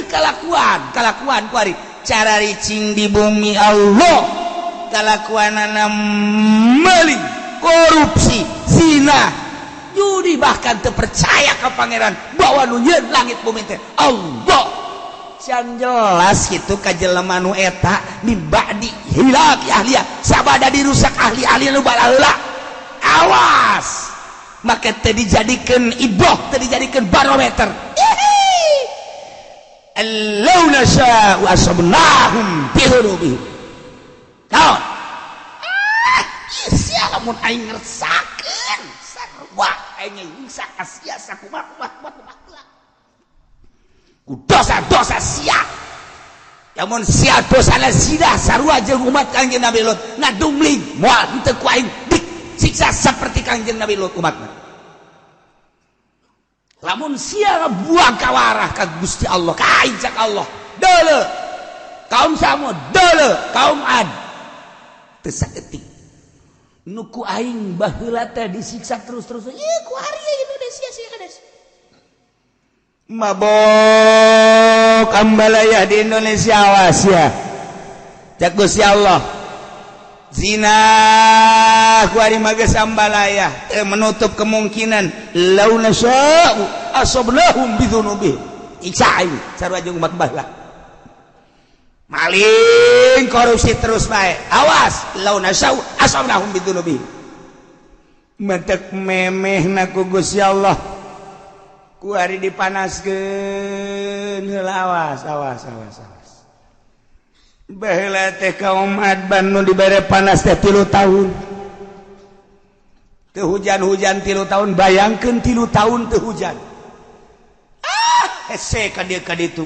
Ieu kalakuan, kalakuan kuari cara ricing di bumi Allah, kalakuanana maling, korupsi, zina, judi, bahkan terpercaya ke pangeran bahwa nu nyieun langit bumi teh Allah. Can jelas gitu ka jelema nu eta min ba'di ihlaki ahliha, sabada dirusak ahli-ahli nu balaheula. Awas, maka teh dijadikeun ibroh, teh dijadikeun barometer. Allau nasya'u asabnahum bi dzunubihim. Naon? Ah, sia lamun aing ngersakeun sarua aing nyiksa ka sia sakumaha kumaha kumaha. Ku dosa-dosa sia. Lamun sia dosana zina sarua jeung umat Kangjeng Nabi Lut, ngadumling moal henteu ku aing disiksa seperti Kangjeng Nabi Lut umatna. Lamun sia buang kawarah ka Gusti Allah, ka aing cak Allah, deuleu. Kaum Samud deuleu, kaum Ad teu saeutik. Nu ku aing baheula teh disiksa terus-terus. Ieu ku ari Indonesia sih kades. Mabok ambalaya di Indonesia, awas ya. Cak Gusti Allah. Zina ku ari mah geus ambalaya, menutup kemungkinan lau nasya'u asabnahum bidzunubihim. Iksa aing sarua jeung umat baheula. Maling korupsi terus bae. Awas lau nasya'u asabnahum bidzunubihim. Mentek memehna ku Gusti Allah. Ku hari dipanaskeun heula, awas awas awas awas. Baheula teh kaum Adban nu dibere panas teh 3 tahun. Teu hujan-hujan 3 tahun, bayangkeun 3 tahun teu hujan. Ah, hese ka dieu ka ditu.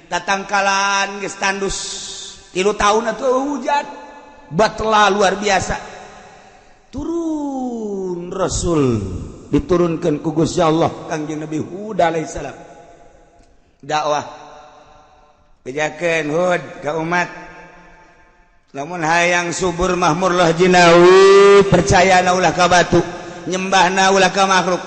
Tatangkalan geus tandus 3 tahun atuh hujan. Batla luar biasa. Turun Rasul diturunkan ku Gusti Allah Kangjeng Nabi Hud alaihissalam. Dakwah bejakeun Hud ka umat, lamun hayang subur mahmur lah jinawi, percaya na ulah ka batu, nyembahna ulah ka makhluk.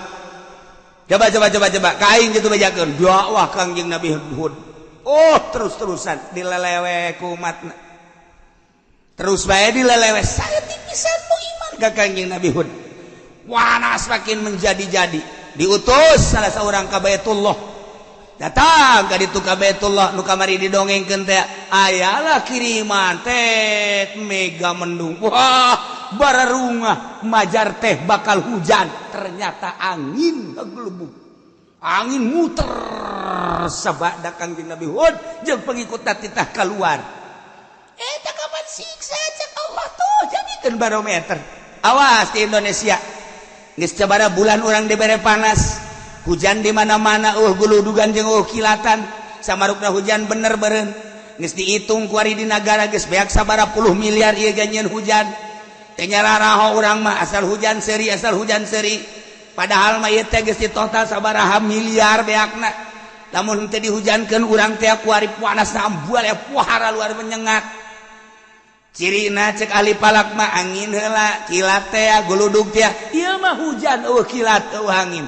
Coba coba coba coba ka aing kitu bejakeun dakwah Kangjeng Nabi Hud. Oh, terus-terusan dilelewe ku umatna, terus bae dilelewe saeutik pisan nu iman ka Kangjeng Nabi Hud. Panas makin menjadi-jadi, diutus salah seorang ka Baitullah, datang ka ditu ka Baitullah nu kamari didongengkeun teh, ayalah kiriman teh mega mendung, wah bararungah majar teh bakal hujan, ternyata angin ngegelubung, angin muter sabada Kangjeng Nabi Hud jeung pengikutna titah keluar. Eta kapan siksa cek Allah tuh jadikeun barometer. Awas di Indonesia geus sabaraha bulan urang dibere panas, hujan di mana-mana, guludugan jeung kilatan, samarukna hujan bener beureun. Geus dihitung kuari di nagara geus beak sabaraha puluh miliar ieu ganyeun hujan. Teu nyararaho urang mah asal hujan seuri, asal hujan seuri. Padahal mah ieu teh geus ditotal sabaraha miliar beakna. Lamun teu dihujankeun urang teh kuari panasna ambual ya puhara luar menyengat. Cirina cek ahli falak mah angin heula, kilat teh guludug teh. Ieu mah hujan eueuh kilat eueuh angin.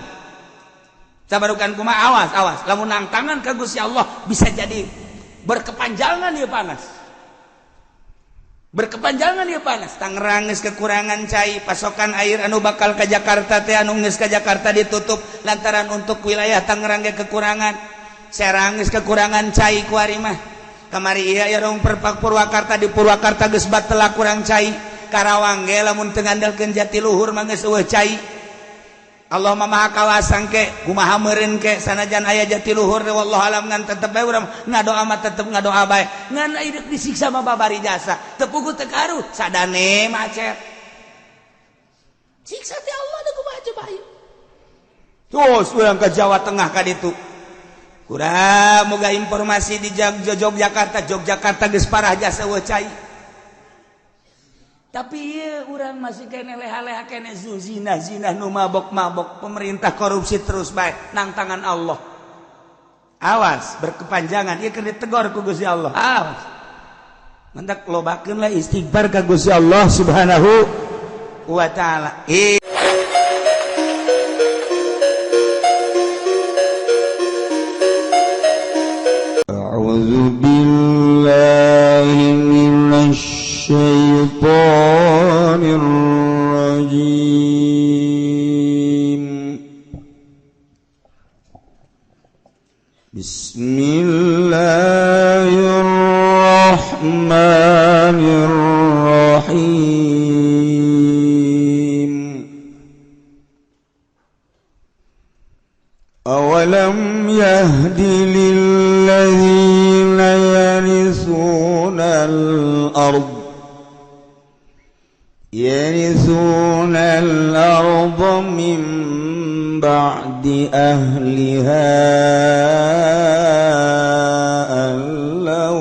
Sabarukan kumaha, awas awas lamun nangtangan ka Gusti Allah bisa jadi berkepanjangan ieu panas. Berkepanjangan ieu panas. Tangerang geus kekurangan cai, pasokan air anu bakal ka Jakarta teh anu geus ka Jakarta ditutup lantaran untuk wilayah Tangerang ge kekurangan. Serang geus kekurangan cai kuari mah. Kamari ieu aya rong perpak Purwakarta, di Purwakarta geus batela kurang cai. Karawang ge lamun teu ngandalkeun Jatiluhur mah geus eueuh cai. Allah maha kawasang ke kumaha meureun ke sanajan aya Jatiluhur wallahu alam, ngan tetep bae urang ngadoa mah tetep ngadoa bae, ngan ieu disiksa mah babari jasa teu puguh teu karuh sadane macet siksa teh Allah da kumaha coba ieu. Terus urang ke Jawa Tengah ka ditu kurang moga informasi di Yogyakarta, Yogyakarta geus parah jasa eueuh cai. Tapi ieu urang masih kene leha-leha kene zina zina nu mabok-mabok, pemerintah korupsi terus bae nang tangan Allah. Awas berkepanjangan ieu keur ditegor ku Gusti Allah. Awas. Mendak lobakeun lah istighfar ka Gusti Allah Subhanahu wa taala. A'udzu billahi minasy syaithanir rajim. Bismillahirrahmanirrahim. Awalam yahdi lilladzina yarithuna al-ard yarithuna al-ard min ba'di ahliha an law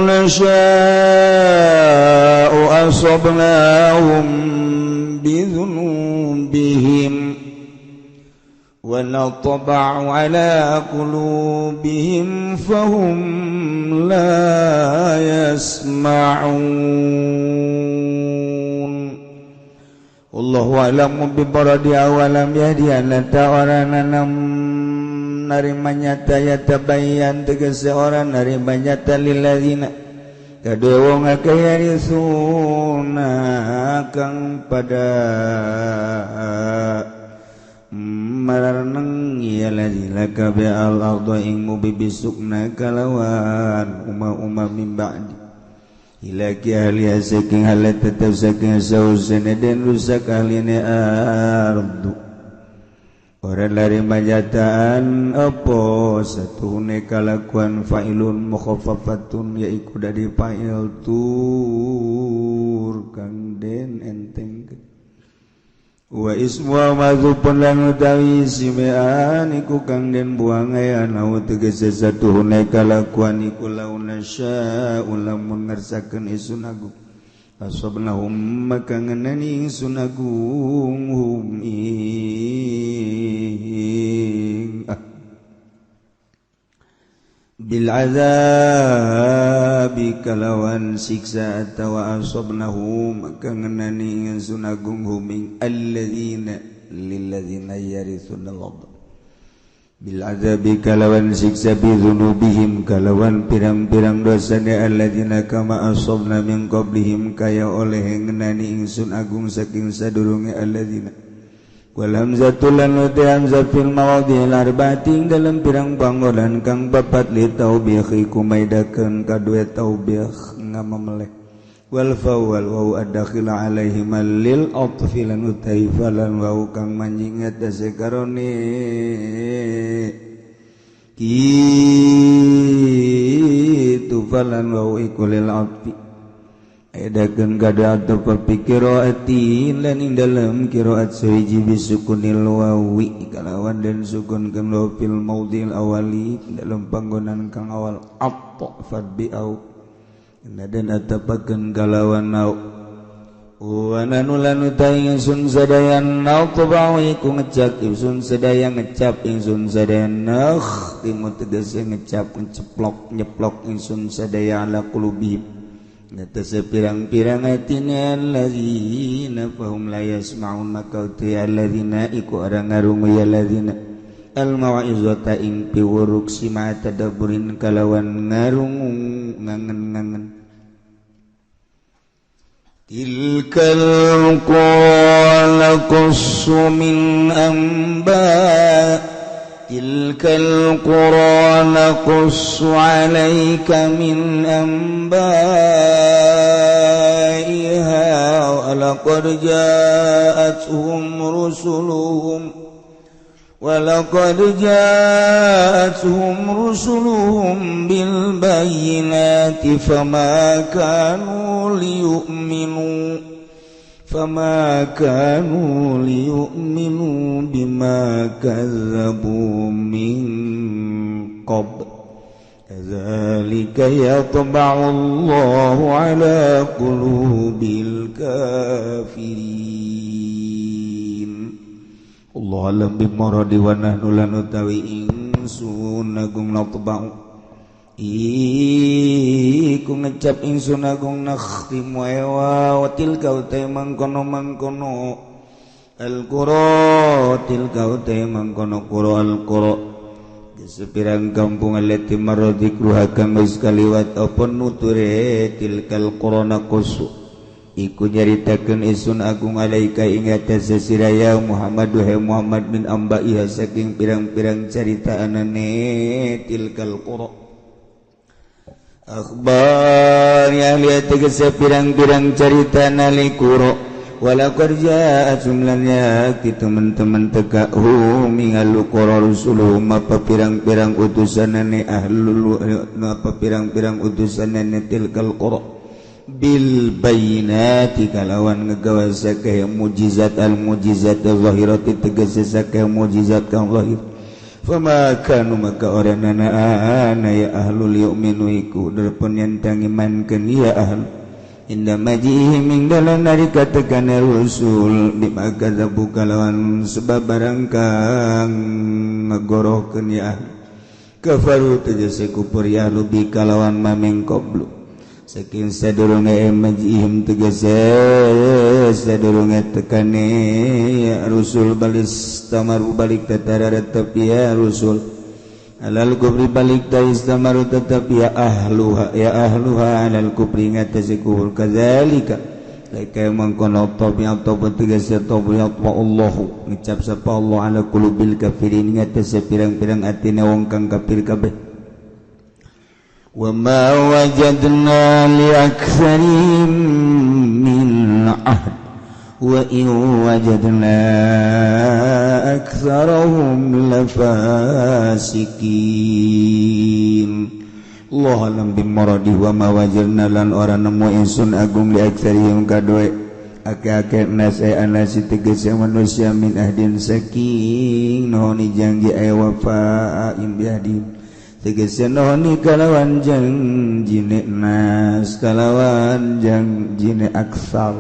nasha'u asabnahum bidhunubihim wa natba'u ala qulubihim fahum la yasma'un. Allahu a'lamu bi baradi awalam yahdi anata orana narima nyata yatabayyan tegese ora narima nyata lilladzina kadue wong akeh yarisuna kang pada maraneng ya ladzina kabe al arda ing mubibisukna kalawan umma-umma min ba'di ilaki ahli saking halat tetap saking sausene den rusak ahline ardu. Orang lari majataan apa satune kalakuan fa'ilun mukhaffafatun yaiku dari fa'il tur kang den enteng wa ismu madzupun lan utawi simean iku kang den buang aya nau tegese satuhune kalakuan iku launa sya'u lamun ngersakeun isun agung asabnahum maka ngenani ingsun agung hum ing bil azabi kalawan siksa atawa asabnahum maka ngenani ingsun agung hum ing alladzina lilladzina yarithuna al-ardh bil azabi kalawan siksa bi dzunubihim kalawan pirang-pirang dosane alladzina kama asabna min qablihim kaya oleh ngenani ingsun agung saking sadurunge alladzina wal hamzatul lan hamzah fil mawadhil arba'ati dalam pirang panggonan kang papat li taubikhi kumaidakeun kadue taubikh ngamameleh wal fa wal waw adakhila alaihim lil atfi lan utai falan waw kang manjing atase karone kitu falan waw iku lil atfi edakeun kada ataf qiraatin lan ing dalem qiraat sahiji bisukunil wawi kalawan den sukun kan waw fil maudhil awali dalem panggonan kang awal atfat bi au dan atapakeun kalawan nau wa nanu utai ingsun sadayan natba'u iku ngecap ingsun sadaya ngecap ingsun sadaya nakh timu tegese ngecap ngeceplok nyeplok ingsun sadaya ala qulubihim ngatese pirang-pirang atine alladzina fahum la yasma'un maka utai alladzina iku ora ngarungu ya alladzina al mau'izata ing piwuruk sima tadabburin kalawan ngarungu ngangen-ngangen tilkal qala qassu min anba tilkal qura naqussu 'alaika min anba'iha wa laqad ja'atuhum rusuluhum ولقد جاءتهم رسلهم بالبينات فما كانوا ليؤمنوا بما كذبوا من قبل كذلك يطبع الله على قلوب الكافرين. Allah alam bimoradi wa nahnu lan utawi ingsun agung natba'u iku ngecap ingsun agung nakhtimu ewa wa tilka utai mangkono-mangkono Al-qura tilka uta mangkono qura al-qura sepirang kampung allati marra dzikruha kang geus kaliwat apa nuture tilkal qura naqsu iku nyaritakeun isun agung alaika ing atas sasira ya Muhammad wa Muhammad min ambaiha saking pirang-pirang caritaanane tilkal qura akhbar ya lihat tegese pirang-pirang carita nalikuro wala kerja jumlahnya ki teman-teman teka hum ingalu qura rusuluhum apa pirang-pirang utusanane ahlul apa pirang-pirang utusanane tilkal qura bil bayinati kalawan ngegawa sakeh mujizat al mujizat zahirati tegese sakeh mujizat kang zahir fama kanu maka oranana ana ya ahlul yu'minu iku derpun nyentang imankeun ya ahl inda majihim ing dalam nalika tekane rusul bima kadzabu kalawan sebab barang kang ngegorohkeun ya ahl kafaru tegese kufur ya ahlu bi kalawan mameng qablu saking sadurunge majihim tegese sadurunge tekane ya rusul balis tamaru balik tatara tetep ya rusul alal kubri balik ta istamaru tetep ya ahluha alal kubri ngatasi kubur kadzalika laika mangkono tabiat tegese tabiat wa Allahu ngecap sapa Allah ala qulubil kafirin ngatasi pirang-pirang atine wong kang kafir kabeh wa ma wajadna li aktsarihim min ahd wa in wajadna aktsarahum lafasikin Allah alam bimaradi wa ma wajadna lan ora nemu ingsun agung li aktsarihim kadoe ake-ake nas ay anasi tegese manusia min ahdin saking nuhoni janji ay wafa im biahdi tegese nuhoni kalawan janjine nas kalawan janjine aksar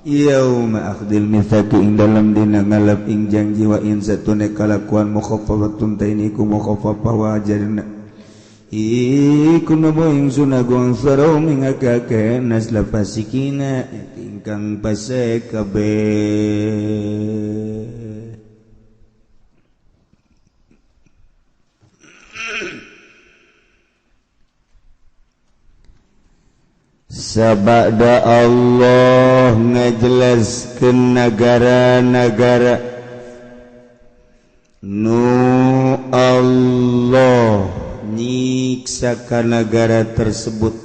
yauma akhdil mitsaqi ing dalam dina ngalap ing janji wa in satune kalakuan mukhaffafatun taini ku mukhaffafah wa ajarna iku nemu ingsun agung sarau mingakake nas lafasikina ingkang pase kabeh. Sabada Allah ngajelaskeun negara-negara nu Allah nyiksa ka negara tersebut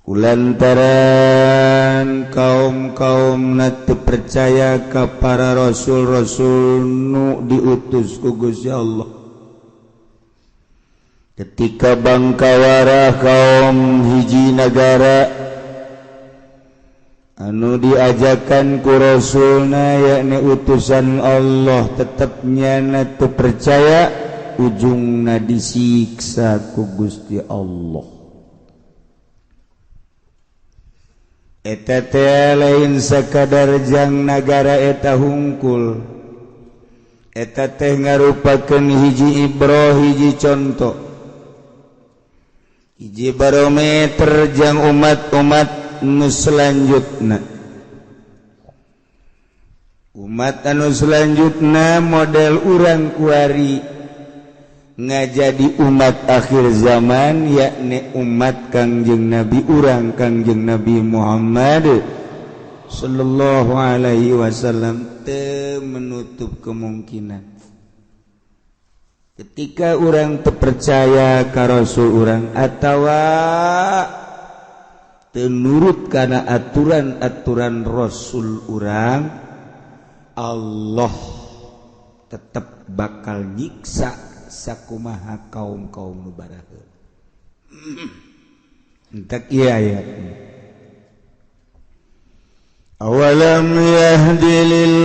kulantaran kaum-kaum teu percaya ka para rasul-rasul nu diutus ku Gusti Allah. Ketika bangkawara kaum hiji negara anu diajakan ku rasulna yakni utusan Allah tetep nyana teu percaya ujungna disiksa ku Gusti Allah. Eta teh lain sakadar jang nagara eta hungkul, eta teh ngarupakeun hiji ibroh hiji contoh hiji barometer jang umat-umat nu selanjutna. Umat anu selanjutna model urang kuari ngajadi umat akhir zaman yakni umat Kangjeng Nabi urang Kangjeng Nabi Muhammad sallallahu alaihi wasallam teu menutup kemungkinan ketika orang terpercaya ka rasul urang atawa teu nurut kana aturan-aturan rasul urang, Allah tetep bakal nyiksa sakumaha kaum-kaum nu baraheun. Entek ieu ayatna. Awalam yahdi lil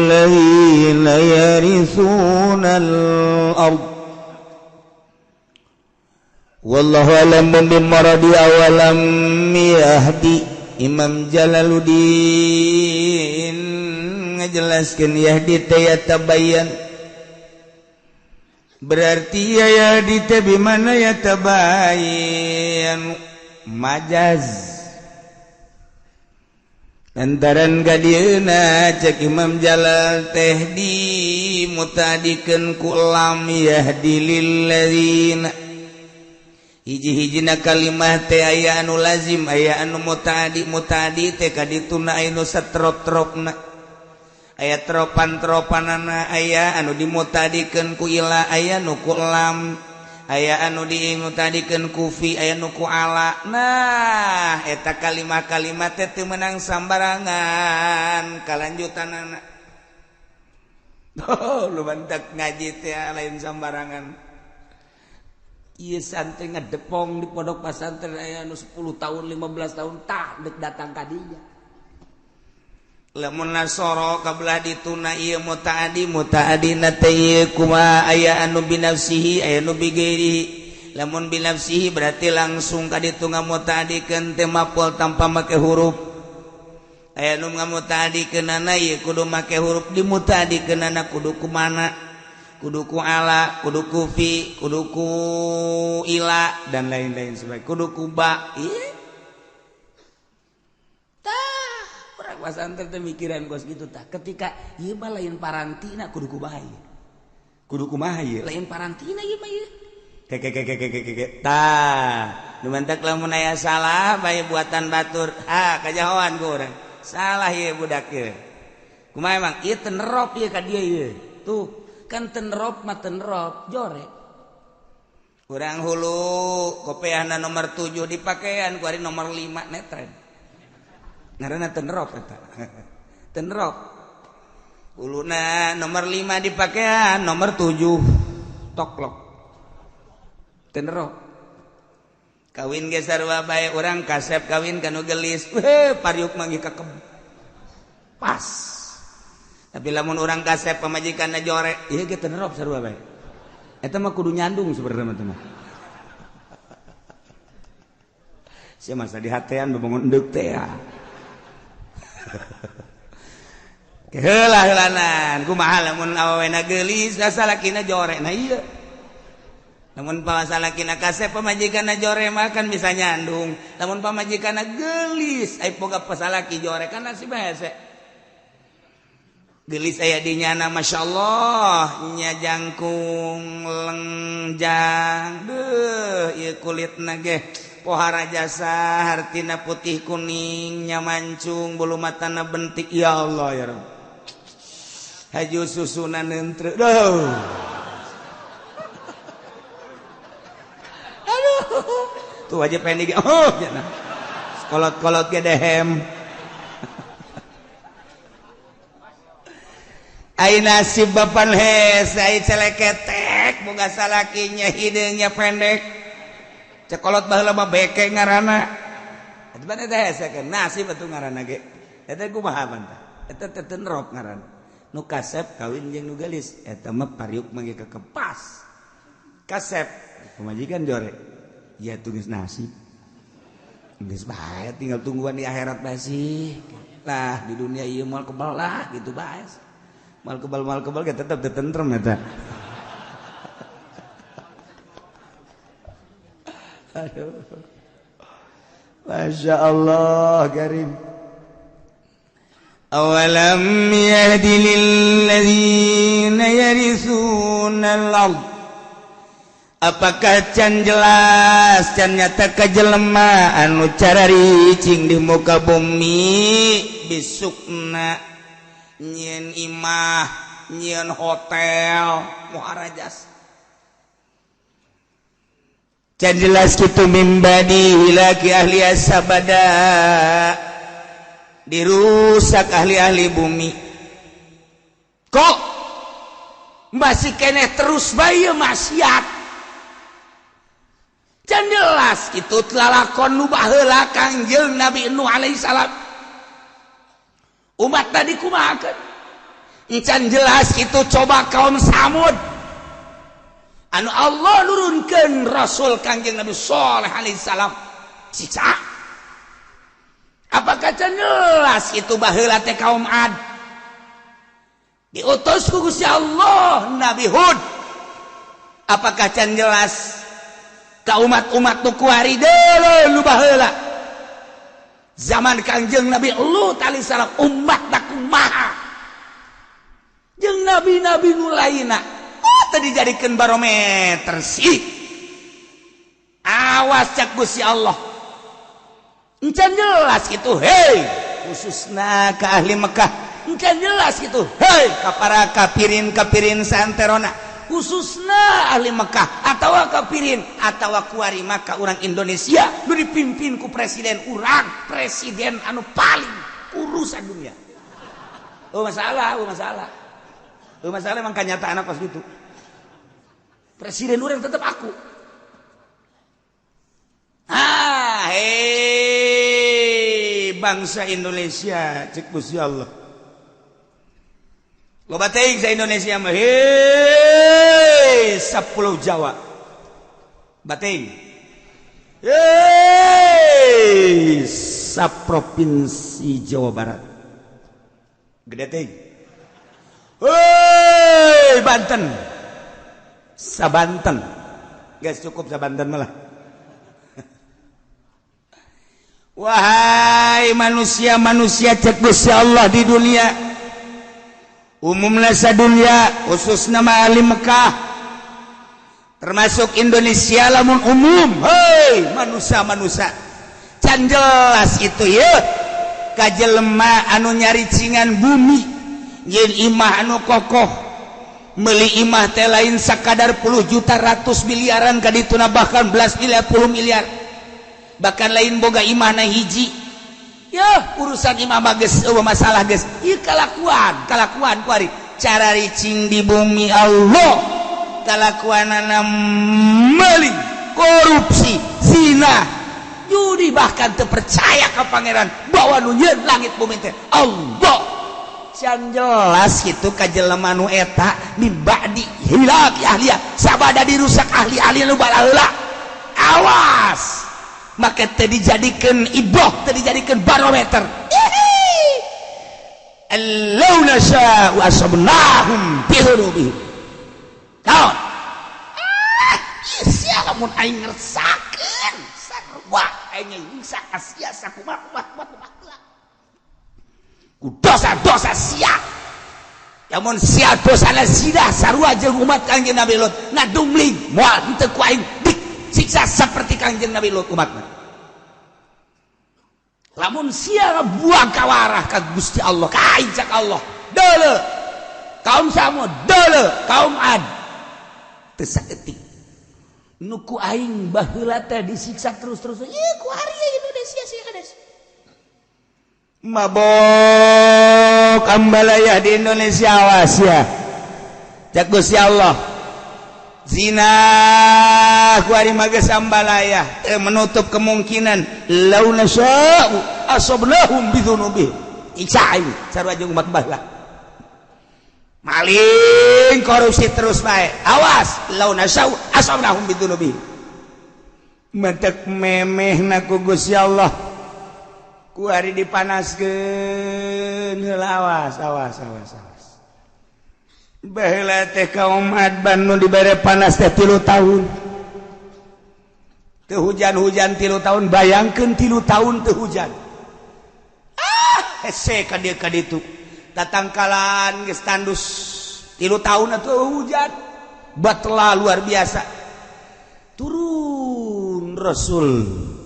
ladzina yarithuna al-ard wallahu alam bimaradi awalam yahdi. Imam Jalaluddin ngajelaskeun yahdi teh yatabayyan, berarti ya yahdi teh bimana yatabayyan majaz. Lantaran gadieuna cek Imam Jalal teh di mutadikeun ku lam yahdi lil ladzina. Hiji-hijina kalimah teh aya anu lazim, aya anu mutadi, mutadi teh kadituna aya nu satrop-tropna. Aya tropan-tropanana, aya anu dimutadikeun ku ila, aya nu ku lam, aya anu dimutadikeun ku fi, aya nu ku ala. Nah, eta kalimah-kalimah teh teu meunang sambarangan kalanjutanana. Oh, lu bantak ngaji teh lain sambarangan. Ieu santri ngedepong di pondok pesantren aya anu 10 tahun, 15 tahun tah deuk datang ka dinya. Lamun nasoro kabelah dituna ieu mutaadi, mutaadina teh ieu kumaha aya anu binafsihi, aya anu bigairihi. Lamun binafsihi berarti langsung ka ditu ngamutaadikeun teh maf'ul tanpa make huruf. Aya nu ngamutaadikeunana ieu kudu make huruf, dimutaadikeunana kudu kumana, kudu ku ala, kudu ku fi, kudu ku ila dan lain-lain sebagainya, kudu ku ba. Ieu pasantren teh mikiran kos gitu tah. Ketika ieu mah lain parantina kudu kumaha ieu. Kudu kumaha ieu? Lain parantina ieu mah ieu. Ke tah. Nu mantak lamun aya salah bae buatan batur. Ha, kajahoan ku urang. Salah ieu budak ieu. Kumaha emang ieu tenerop ieu ka dieu ieu. Tuh, kan tenerop mah tenerop jore. Urang hulu kopeahna nomor 7 dipakean ku ari nomor 5 netren. Ngaranna tenerop eta. Tenerop. Uluna nomor 5 dipakean, nomor 7 toklok. Tenerop. Kawin ge sarua bae urang kasep kawin ka nu geulis. Weh, pariuk mah kakeb. Pas. Tapi lamun urang kasep pamajikanna jore, ieu ge tenerop sarua bae. Eta mah kudu nyandung sebenarnya mah teh mah. Sia masa dihatean bebangun endek teh ya. Heula heulanan kumaha lamun awewena geulis salakina jore. Nah ieu lamun salakina kasep pamajikanna jore mah kan bisa nyandung. Lamun pamajikanna geulis ai boga pasalaki jore kan nasib hese. Geulis aya di nyana masyaallah nya jangkung lengjang deuh ieu kulitna ge pohara jasa hartina putih kuning nya mancung bulu matana bentik ya Allah ya Rabb. Haju susuna nentreu. Duh. Aduh. Tuh aja pendek. Oh, nya. Kolot-kolot ge dehem. Ai nasib bapan hes, ai celeketek boga salakinya hideungnya pendek. Cekolot baheula mah beke ngaranna. Eta mah teh hese kan nasib atuh ngaranna ge. Eta kumaha bantah? Eta teh tenerop ngaranna. Nu kasep kawin jeung nu geulis, eta mah pariuk mah ge kekepas. Kasep pamajikan jore. Ya tuh geus nasib. Geus bae tinggal tungguan di akhirat bae sih. Lah di dunia ieu moal kebal lah gitu bae. Moal kebal ge tetep teu tentrem eta. Aduh. Masya Allah karim. Awalam yahdi lilladzina yarithuna al-ard. Apakah can jelas can nyata kajelema anu cararicing di muka bumi bisukna nyieun imah nyieun hotel muharajas. Can jelas kitu mimbadi hilaki ahli asabada dirusak ahli-ahli bumi. Kok masih keneh terus bae maksiat. Can jelas kitu lalakon nu baheula Kangjeng Nabi Nuh alaihi salam. Umat tadi kumahakeun? Can jelas kitu coba kaum Samud. Anu Allah nurunkeun Rasul Kangjeng Nabi Shaleh alaihi salam siksa. Apakah can jelas itu baheula teh kaum Ad diutus ku Gusti Allah Nabi Hud. Apakah can jelas ka umat-umat nu kuari deuleu nu baheula Zaman Kangjeng Nabi Lut alaihissalam umat kumaha jeung nabi-nabi nu lainna. Oh, tadi dijadikeun barometer sih. Awas cak Gusti Allah. Encan jelas gitu, hei, khususna ke ahli Mekah. Encan jelas gitu, hei, ka para kafirin-kafirin saanterona. Khususna ahli Mekah atau kafirin atau kuari maka orang Indonesia nu dipimpin ku presiden urang, presiden anu paling urusan dunia. Oh masalah, oh masalah. Oh masalah emang kenyataan apa gitu. Presiden urang tetap aku. Ah, hei bangsa Indonesia, cek Gusti Allah. Loba teuing sa Indonesia mah, hei sapulau Jawa. Bating. Hei sa provinsi Jawa Barat. Gede teuing. Hei Banten. Sa Banten. Guys, cukup sa Banten malah. Wahai manusia-manusia cek Gusti Allah di dunia. Umumna sadunya, khususna mah ahli Mekah, termasuk Indonesia lamun umum. Hei manusia-manusia, can jelas itu ya kajelema anu nyaricingan bumi nyeun imah anu kokoh, meuli imah teh lain sakadar puluh juta ratus miliaran kadituna, bahkan belas miliar puluh miliar, bahkan lain boga imahna hiji. Ya urusan imah mah geus eueuh masalah geus. Ieu kalakuan, kalakuan kuari cara ricing di bumi Allah, kalakuanana meuli, korupsi, zina, judi, bahkan teu percaya ka pangeran bahwa nu nyieun langit bumi teh Allah. Can jelas kitu ka jelema nu eta min ba'di hilaki ahliya, sabada dirusak ahli-ahli nu balaheula. Awas, maka teu dijadikeun iboh, teu dijadikeun barometer. Allau nasya'u asabnahum bidhunubihim. Naon? Ah, sia lamun aing ngersakeun sarua aing nyiksa ka sia sakumaha kumaha kumaha. Ku dosa-dosa sia. Lamun sia dosana zina sarua jeung umat Kangjeng Nabi Lut, ngadumling moal henteu ku aing disiksa seperti Kangjeng Nabi Lut umatna. Lamun sia buang kawarah ka Gusti Allah, ka aing cak Allah. Deuleu. Kaum Samud, deuleu, kaum Ad. Teu saeutik. Nu ku aing baheula teh disiksa terus-terus. Ieu ku ari Indonesia sih kades. Mabok ambalaya di Indonesia, awas ya. Cak Gusti Allah. Zina ku ari mah geus ambalaya, menutup kemungkinan lau nasya'u asabnahum bidzunubihim. Iksa aing sarua jeung umat baheula. Maling korupsi terus bae. Awas lau nasya'u asabnahum bidzunubihim. Mentek memehna ku Gusti Allah. Ku ari dipanaskeun heula, awas awas awas awas. Baheula teh kaum Adban nu dibere panas teh 3 tahun. Teu hujan-hujan 3 tahun, bayangkeun 3 tahun teu hujan. Ah, hese ka dieu ka ditu. Tatangkalan geus tandus 3 tahun atuh hujan. Batla luar biasa. Turun Rasul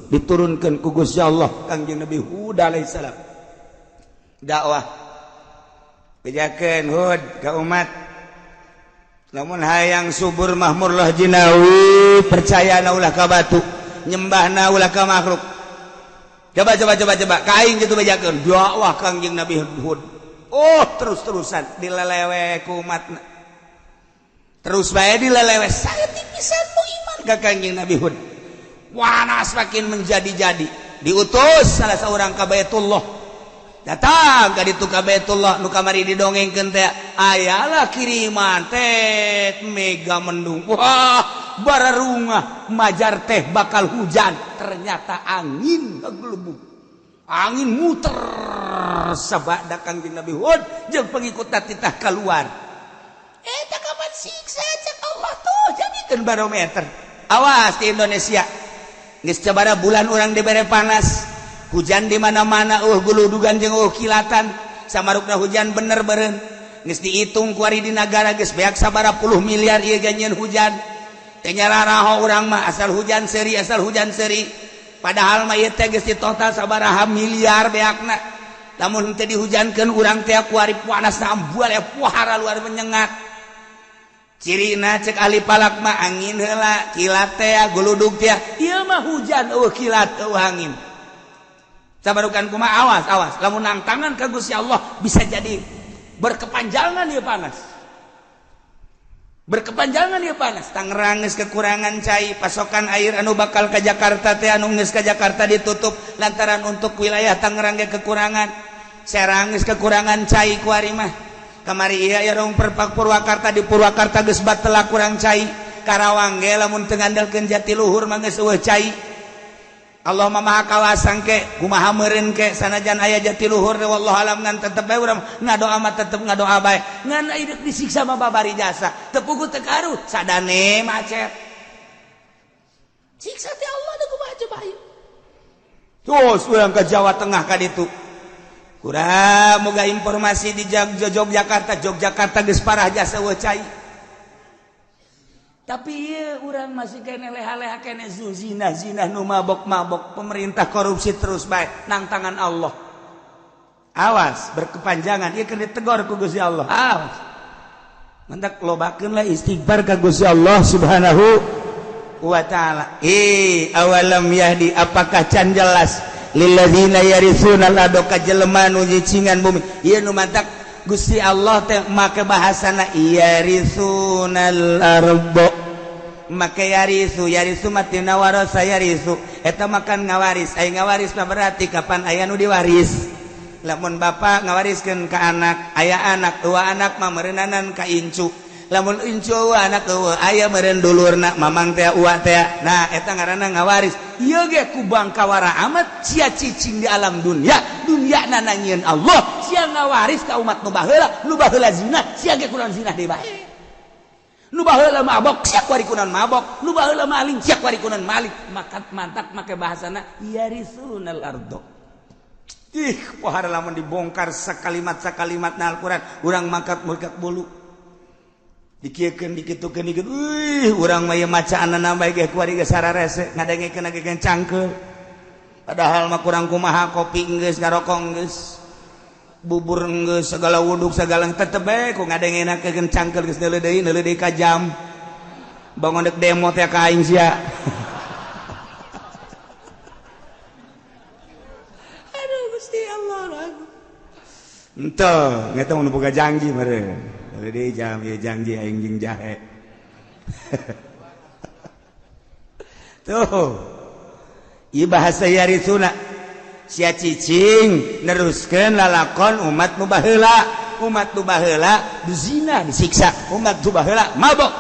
diturunkan ku Gusti Allah Kangjeng Nabi Hud alaihissalam. Dakwah bejakeun Hud ka umat. Lamun hayang subur mahmur lah jinawi, percayana ulah ka batu, nyembahna ulah ka makhluk. Coba coba coba coba ka aing kitu bejakeun dakwah Kangjeng Nabi Hud. Oh, terus-terusan dilelewe ku umatna. Terus bae dilelewe saeutik pisan nu iman ka Kangjeng Nabi Hud. Wanas makin menjadi-jadi. Diutus salah seorang ka Baitullah. Datang ka ditu ka Baitullah nu kamari didongengkeun teh, ayalah kiriman teh mega mendung. Wah, bararungah majar teh bakal hujan. Ternyata angin ngegelubung. Angin muter sabada Kangjeng Nabi Hud jeung pengikutna titah keluar. Eta kapan siksa cek Allah tuh jadikeun barometer. Awas di Indonesia. Geus sabaraha bulan urang dibere panas. Hujan di mana-mana guludugan jeung kilatan samarukna hujan bener beureun. Geus dihitung kuari di nagara geus beak sabaraha puluh miliar ieu ganyeun hujan. Teu nyararaho urang mah asal hujan seuri asal hujan seuri. Padahal mah ieu teh geus ditotal sabaraha miliar beakna. Lamun teu dihujankeun urang teh kuari panasna ambual ya pohara luar menyengat. Cirina cek ahli palak mah angin heula kilat teh guludug teh ieu mah hujan eueuh kilat eueuh angin. Sabarukan kumaha awas awas lamun nangtangan ka Gusti Allah bisa jadi berkepanjangan ieu panas. Berkepanjangan ieu panas. Tangerang geus kekurangan cai pasokan air anu bakal ka Jakarta teh anu geus ka Jakarta ditutup lantaran untuk wilayah Tangerang ge kekurangan. Serang geus kekurangan cai ku ari mah. Kamari ieu aya rong perpak Purwakarta di Purwakarta geus batela kurang cai. Karawang ge lamun teu ngandalkeun Jatiluhur mah geus eueuh cai. Allah mah maha kawasang ke kumaha meureun ke sanajan aya Jatiluhur wallahu alam ngan tetep bae urang ngadoa mah tetep ngadoa bae. Ngan hidup disiksa mah babari jasa teu puguh teu karuh sadane macet. Siksa teh Allah da kumaha coba ieu. Terus urang ka Jawa Tengah ka ditu. Kurang moga informasi di Yogyakarta, Yogyakarta geus parah jasa eueuh cai. Tapi ieu urang masih kene leha-leha kene zina-zina nu mabok-mabok, pemerintah korupsi terus bae nang tangan Allah. Awas berkepanjangan ieu keur ditegor ku Gusti Allah. Awas. Mantak lobakeun lah istighfar ka Gusti Allah Subhanahu wa taala. Awalam yahdi apakah can jelas lilladzina yarithuna al-ardha ka jelema nu nyicingan bumi. Ieu nu mantak Gusti Allah teh make bahasana yarithunal ardha. Make yarithu, yarithu mah tina warasa yarithu. Eta makan ngawaris, ai ngawaris mah berarti kapan aya nu diwaris. Lamun bapak ngawariskeun ka anak, aya anak, dua anak mah meureunnanan ka incu. Lamun incu anak eueuh aya meureun dulurna mamang teh uwa teh. Nah eta ngaranna ngawaris. Ieu ge ku bangkawara amat sia cicing di alam dunia, dunia nanyieun Allah, sia ngawaris ka umat nu baheula, nu baheula zina, sia ge kunaon zina deui bae. Nu baheula mabok, sia kuari kunaon mabok, nu baheula maling, sia kuari kunaon maling. Maka mantak make bahasana yarisunal ardo. Ih, pohara lamun dibongkar sakalimat-sakalimat na Al-Qur'an, urang mangkat murkat bolu. Dikiekeun dikitukeun dikeun euy urang mah ieu macaanna bae ge kuari ge sararese ngadengekeun ge cangkeul padahal mah kurang kumaha kopi geus ngarokok geus bubur geus segala wuduk segala tetep bae ku ngadengenakeun cangkeul geus neuleuh deui ka jam bangun dek demo teh ka aing sia. Aduh Gusti Allah henteu eta mun boga janji meureun. Jadi jam ya janji aing jeung jahe. Tuh. Ieu bahasa yarisuna. Sia cicing neruskeun lalakon umat nu baheula, umat nu baheula dizina disiksa, umat nu baheula mabok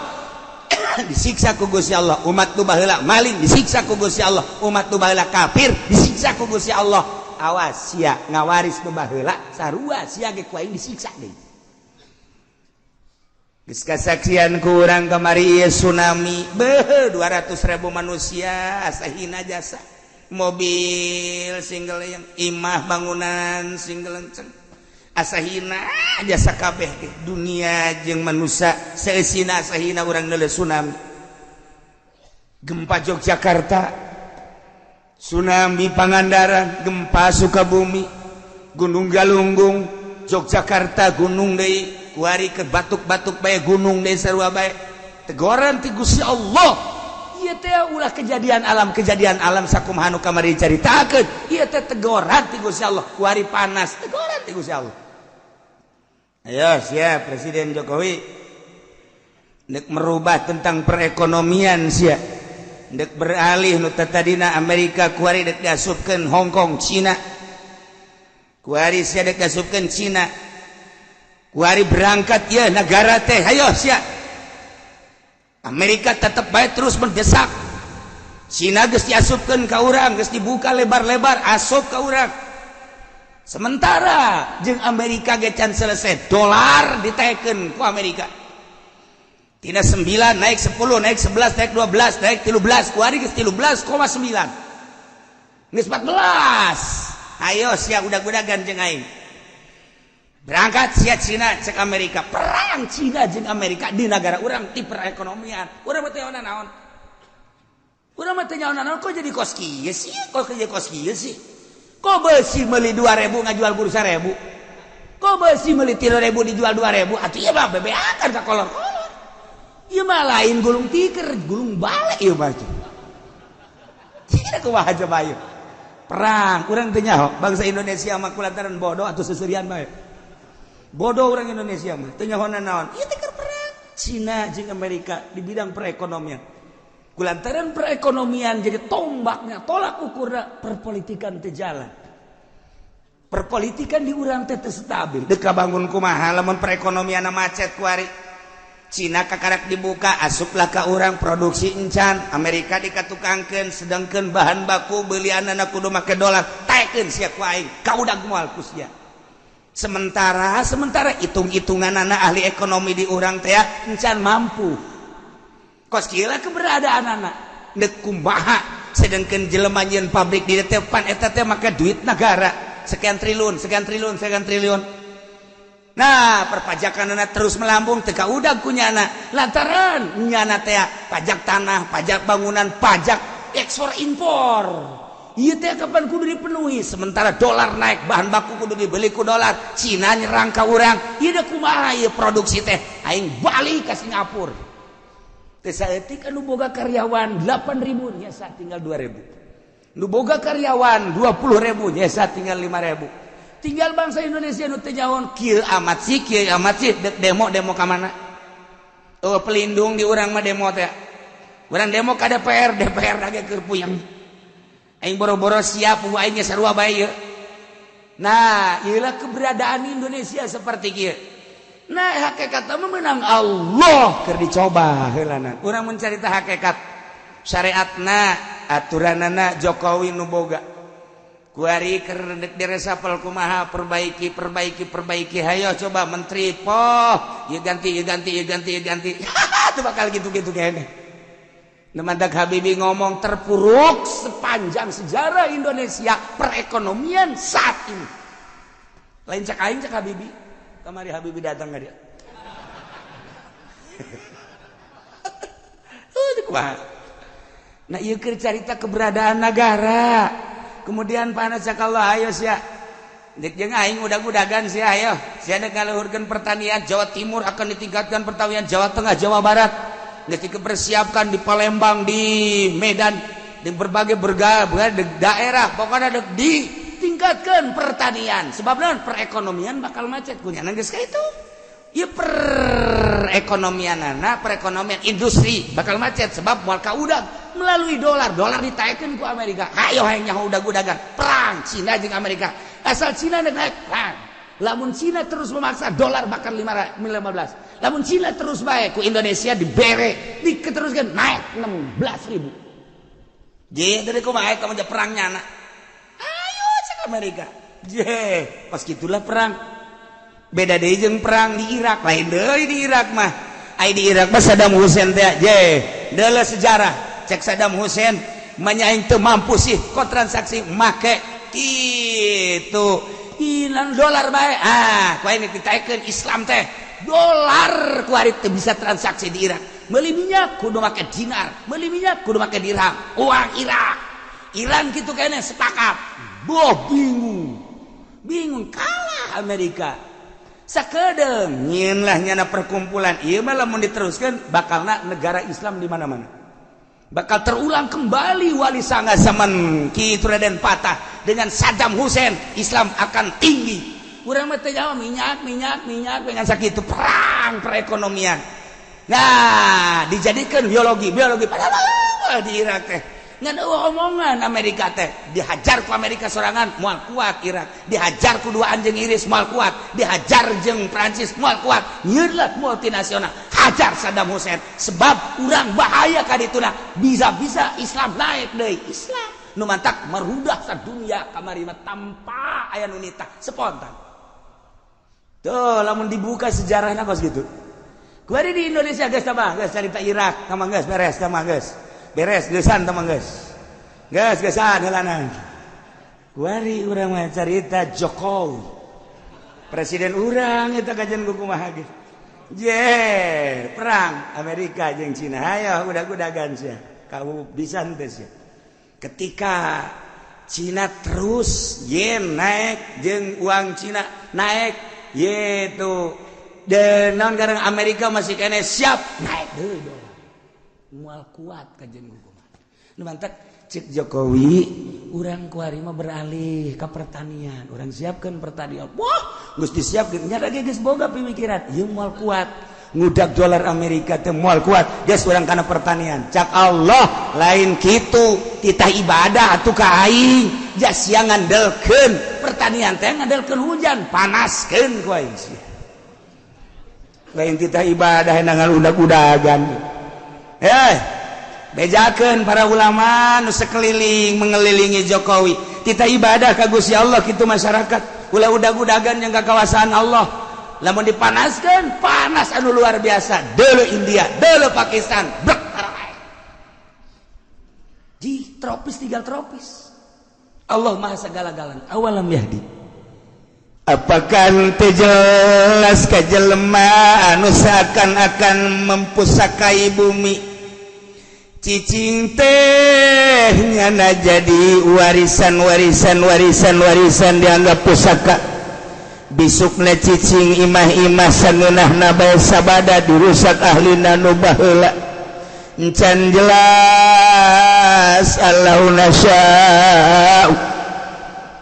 disiksa ku Gusti Allah, umat nu baheula maling disiksa ku Gusti Allah, umat nu baheula kafir disiksa ku Gusti Allah. Awas sia ngawaris nu baheula sarua sia ge ku aing disiksa deui. Geus kasaksian ku urang kamari ieu tsunami beuh 200.000 manusia asahina jasa mobil single yang imah bangunan single lenceng asahina jasa kabeh dunia jeung manusia seusina asahina urang neuleuh tsunami gempa Yogyakarta tsunami Pangandaran gempa Sukabumi Gunung Galunggung Yogyakarta gunung deui kuari ke batuk-batuk bae gunung deui sarua bae tegoran ti Gusti Allah. Ieu teh ulah kejadian alam sakumaha nu kamari dicaritakeun ieu teh tegoran ti Gusti Allah kuari panas tegoran ti Gusti Allah. Ayo siap Presiden Jokowi nek merubah tentang perekonomian sia nek beralih nu tadina Amerika kuari dek diasupkeun Hong Kong Cina kuari sia dek diasupkeun Cina kuari berangkat ya negara teh ayo sia Amerika tetep bae terus mendesak Cina geus diasupkeun ka urang geus dibuka lebar-lebar asup ka urang sementara jeung Amerika ge can selesai dolar ditekeun ku Amerika tina 9 naik 10 naik 11 naik 12 naik 13 kuari geus 13,9 geus 14. Ayo sia udag-udagan jeung aing. Berangkat sia Cina cek Amerika. Perang Cina jeung Amerika di negara urang di perekonomian. Urang mah teu naon. Urang mah teu naon, kok jadi kos kieu sih? Kok jadi kos kieu sih? Kok besi meuli 2000 ngajual kudu 1000? Kok besi meuli 3000 dijual 2000? Atuh ieu mah bebeakan ka kolor-kolor. Ieu mah lain gulung tikar, gulung balik ieu mah. Tidak kumaha coba ieu. Perang, urang teu nyaho bangsa Indonesia mah kulantaran bodoh atau seserian bae. Bodoh orang Indonesia mah teu nyaho naon. Ieu teh perang Cina jeung Amerika di bidang perekonomian. Kulantaran perekonomian jadi tombaknya, tolak ukurna perpolitikan teu jalan. Perpolitikan di urang teh teu stabil. Deka bangun kumaha lamun perekonomian macet kuari. Cina kakarak dibuka, asuplah ka urang produksi encan, Amerika dikatukangkeun, sedangkan bahan baku belianana kudu make dolar, taekeun sia ku aing, kaudag moal ku sia. Sementara sementara hitung-hitungan anak ahli ekonomi di urang teh encan mampu. Kos kieu keberadaan anak nek kumaha, sedangkan jelema nyieun pabrik di depan eta teh make duit negara sekian triliun, sekian triliun, sekian triliun. Nah, perpajakan anak terus melambung teu kaudag ku nyana lantaran nyana teh pajak tanah, pajak bangunan, pajak ekspor impor. Ieu teh kapan kudu dipenuhi, sementara dolar naik, bahan baku kudu dibeli ku dolar. Cina nyerang ka urang, ieu teh kumaha ieu produksi teh? Aing balik ka Singapura. Teu saeutik anu boga karyawan 8000 nyesa tinggal 2000. Nu boga karyawan 20.000 nyesa tinggal 5000. Tinggal bangsa Indonesia nu teu nyaho kieu amat sih, kieu amat sih, demo demo ka mana? Oh, pelindung di urang mah demo teh. Urang demo ka DPR, DPR lagi keur puyeng. Aing boro-boro siap, aing sarua bae ieu. Nah, ieulah keberadaan Indonesia seperti kieu. Nah, hakikat mah menang Allah keur dicoba heulana. Urang mencarita hakikat syariatna, aturanana Jokowi nu boga. Kuari keur diresapel kumaha, perbaiki, perbaiki, perbaiki, hayo coba menteri poh, ieu ganti, ieu ganti, ieu ganti, ieu ganti. Itu bakal gitu-gitu kayaknya. Mantak Habibie ngomong terpuruk sepanjang sejarah Indonesia perekonomian saat ini. Lain cak aing, cak Habibie. Kamari Habibie datang nggak dia? Nah, ieu keur carita keberadaan negara. Kemudian panas cak Allah, ayo sia. Dek jeung aing udag-udagan sia, ayo. Sia dek ngaluhurkeun pertanian Jawa Timur akan ditingkatkan pertanian Jawa Tengah, Jawa Barat. Geus dipersiapkan di Palembang, di Medan, di berbagai daerah, pokoknya dek ditingkatkan pertanian. Sebab naon? Perekonomian bakal macet kunyana geus ka itu. Ieu perekonomianana, perekonomian industri bakal macet sebab moal kaudag melalui dolar, dolar ditaekeun ku Amerika. Hayo hayang nyaho udag-udagan, perang Cina jeung Amerika. Asal Cina naik perang. Lamun Cina terus memaksa dolar bakal 15. Lamun Cina terus baik ku Indonesia dibere, diteruskan naik 16.000. Je, dari kumaha eta mah perang nyana. Ayo cek Amerika. Je, pas gitulah perang. Beda deui jeung perang di Irak, lain deui di Irak mah. Ai di Irak mah Saddam Hussein teh, je, deuleu sejarah. Cek Saddam Hussein manya aing teu mampu sih kok transaksi make kitu. Hilang dolar bae. Ah, ku aing ditaekeun Islam teh. Dolar ku ari teu bisa transaksi di Irak. Meuli minyak kudu make dinar, meuli minyak kudu make dirham. Uang Irak. Iran kitu kene sepakat. Boh bingung. Bingung kalah Amerika. Sakedeung nyieun lah nyana perkumpulan. Ieu mah lamun diteruskeun bakalna negara Islam di mana-mana. Bakal terulang kembali Wali Sanga zaman Ki Raden Patah dengan Saddam Hussein, Islam akan tinggi. Urang mah teu jawab minyak, minyak, minyak dengan sakitu perang perekonomian. Nah, dijadikan biologi, biologi padahal di Irak teh. Ngan eueuh omongan Amerika teh, dihajar ku Amerika sorangan moal kuat Irak, dihajar ku dua anjing Inggris moal kuat, dihajar jeung Prancis moal kuat. Nyieun lah multinasional, hajar Saddam Hussein sebab urang bahaya ka dituna, bisa-bisa Islam naik deui. Islam nu mantak merudah sadunia kamari mah tanpa aya nu nitah spontan. Tuh lamun dibuka sejarahna kos gitu. Kuari di Indonesia geus tambah geus carita Irak tambah geus beres tambah geus. Beres geusan tambah geus. Geus geusan heulanan. Kuari urang mah carita Jokowi presiden urang eta kajian kumaha ge. Je, perang Amerika jeung Cina, hayo udag-udagan sia. Kamu bisa henteu sia. Ketika Cina terus yen naik jeung uang Cina naik yaitu dan naon garang Amerika masih kene siap naik deui dolar. Moal kuat kajian kumaha. Nu mantak cek Jokowi urang kuari mah beralih ke pertanian, urang siapkan pertanian. Wah, geus disiapkeun nya lagi geus boga pemikiran ieu moal kuat ngudak dolar Amerika teh moal kuat, geus urang kana pertanian. Cak Allah lain kitu, titah ibadah atuh ka aing jas sia ngandelkeun pertanian teh ngandelkeun hujan, panaskeun ku aing sia. Lain titah ibadah nangan udag-udagan. Bejakeun para ulama nu sekeliling mengelilingi Jokowi, titah ibadah ka Gusti Allah kitu masyarakat ulah udag-udagan yang kawasaan Allah. Lamun dipanaskeun panas anu luar biasa, deuleu India, deuleu Pakistan, brek tarae di tropis tinggal tropis. Allah maha segala-galana. Awalam yahdi, apakah teu jelas ka jelema anu seakan-akan mempusakai bumi? Cicing teh nyana jadi warisan warisan warisan warisan, dianggap pusaka. Bisukna cicing imah-imah sangeunahna bae sabada dirusak ahlina nu baheula. Encan jelas allahu nasya'u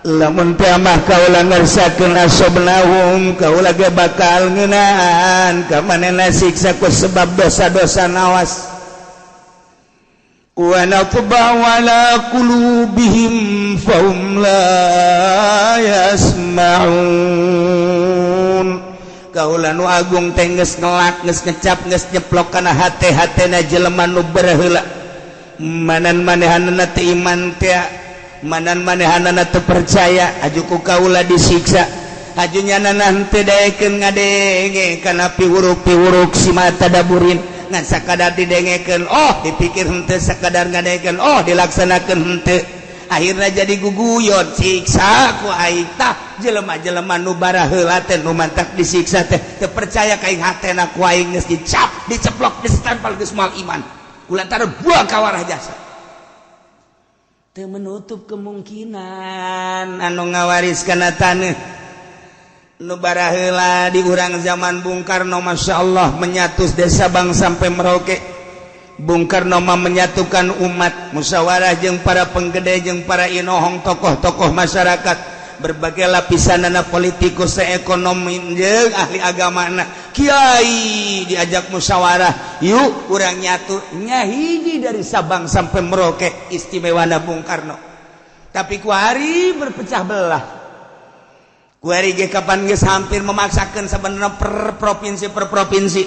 lamun teh mah kaula ngersakeun asobnahum kaula ge bakal ngeunaan ka manehna siksa ku sebab dosa-dosa nawas. Wa natba'u ala qulubihim fahum la yasma'un. Kaula nu agung teh geus ngelak, geus ngecap, geus nyeplok kana hate-hatena jelema nu baheula. Manan manehanana teu iman teh, manan manehanana teu percaya, aju ku kaula disiksa. Aju nyanana henteu daekeun ngadenge kana piwuruk-piwuruk si mata daburin. Ngan sakadar didengekeun oh dipikir henteu, sakadar ngadengekeun oh dilaksanakeun henteu, akhirna jadi guguyon siksa ku aing. Tah jelema-jelema nu baraheula teh nu mantak disiksa teh teu percaya ka aing, hatena ku aing geus dicap, diceplok, disetampal, geus moal iman kulantaran buang kawarah jasa. Teu menutup kemungkinan anu ngawaris kana taneuh nu baraheula di urang zaman Bung Karno, Masya Allah, menyatus desa Bang sampai Merauke. Bung Karno mah menyatukan umat, musyawarah jeung para penggede jeung para inohong, tokoh-tokoh masyarakat berbagai lapisan, politikus, ekonomi jeung ahli agama, kiai diajak musyawarah, yuk urang nyatu nyahiji dari Sabang sampai Merauke. Istimewana Bung Karno, tapi kuari berpecah belah. Kuari ge kapan geus hampir memaksakan sebenarnya per provinsi per provinsi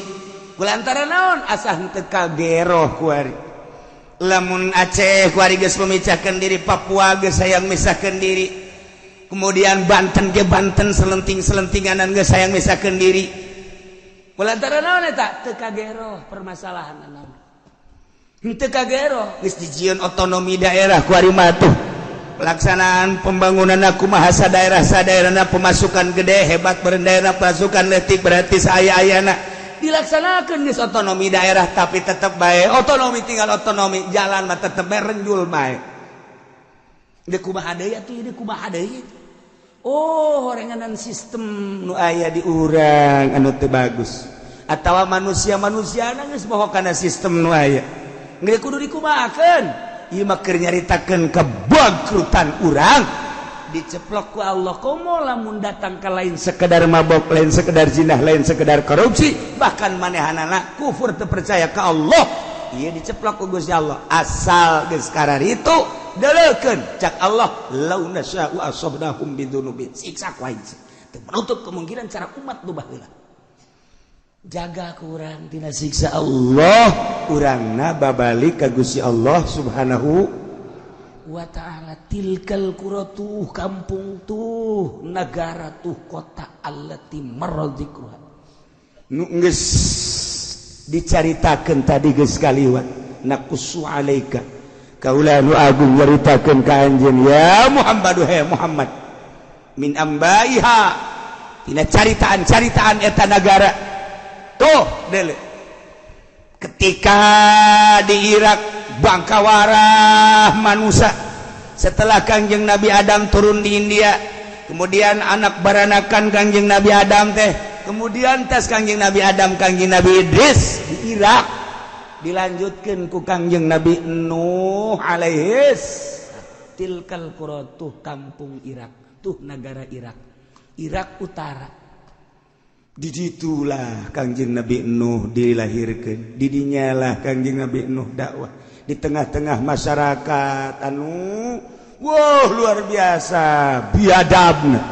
kulantaran naon asa henteu kageroh kuari. Lamun Aceh kuari geus memecahkan diri, Papua geus hayang misahkeun diri, kemudian Banten ge Banten selenting-selentinganan geus hayang misahkeun diri kulantaran naon eta teu kageroh permasalahan naon henteu kageroh. Geus dijieun otonomi daerah kuari mah tuh pelaksanaan pembangunan aku bahasa daerah sadaerahna, pemasukan gede hebat daerah, pasukan letik berarti saya ayana dilaksanakan geus otonomi daerah, tapi tetap baik otonomi tinggal otonomi jalan mah tetep bae renjul bae. Deuk kumaha deui atuh, deuk kumaha deui? Oh, horenganan sistem nu aya di urang anu teu bagus atawa manusia-manusia geus moho kana sistem nu aya geus kudu dikumahakeun. Ieu mah keur nyaritakeun kebangkrutan urang diceplok ku Allah. Komo lamun datang ke lain sekedar mabok, lain sekedar zinah, lain sekedar korupsi, bahkan manehanana kufur teu percaya ka Allah, ieu diceplok ku Gusti Allah. Asal geus kararitu deleukeun cak Allah lau nasya'u asabnahum bidzunubin, siksa ku aing. Teu menutup kemungkinan cara umat nu baheula jaga kurang tina siksa Allah, urangna babalik ka Gusti Allah Subhanahu wa ta'ala. Tilkal qura tuh kampung tuh negara tuh kota allati marra dzikruha nu geus dicaritakeun tadi geus kaliwat. Naqussu alaika Kaula nu agung nyaritakeun ka anjeun ya Muhammad, he Muhammad, min ambaiha, tina caritaan-caritaan eta nagara. Tuh dele, ketika di Irak bangkawarah manusia setelah Kangjeng Nabi Adam turun di India, kemudian anak baranakan Kangjeng Nabi Adam teh, kemudian tes Kangjeng Nabi Adam, Kangjeng Nabi Idris di Irak, dilanjutkan ku Kangjeng Nabi Nuh alaihis. Tilkal qura, tuh kampung Irak, tuh negara Irak, Irak Utara. Diditulah Kangjeng Nabi Nuh dilahirkan, didinyalah Kangjeng Nabi Nuh dakwah di tengah-tengah masyarakat anu wow luar biasa biadabna.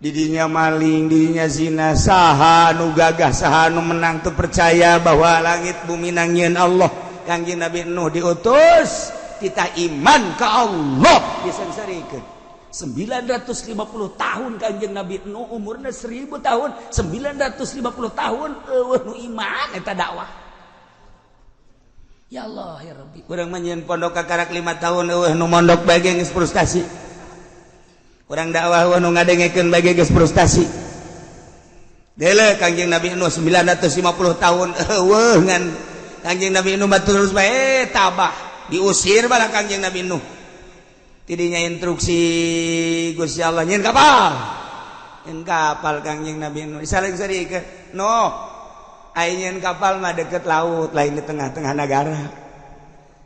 Didinya maling, didinya zina, saha nu gagah, saha nu menang, tuh percaya bahwa langit bumi nangieun Allah. Kangjeng Nabi Nuh diutus, kita iman ke Allah, disengsarikeun 950 tahun. Kanjeng Nabi Nuh umurnya 1000 tahun, 950 tahun euweuh nu iman eta dakwah. Ya Allah ya Rabbi, urang mah nyieun pondok kakarak 5 tahun, euweuh nu mondok bae geus frustasi. Urang dakwah, euweuh nu ngadengekeun bae geus frustasi. Dele Kanjeng Nabi Nuh 950 tahun euweuh, ngan Kanjeng Nabi Nuh mah terus bae tabah, diusir malah Kanjeng Nabi Nuh. Tidinya instruksi Gusti Allah, nyieun kapal, nyieun kapal. Kangjeng Nabi Nuh saling seri ke Nuh, ai nyieun kapal mah deket laut, lain di tengah-tengah negara.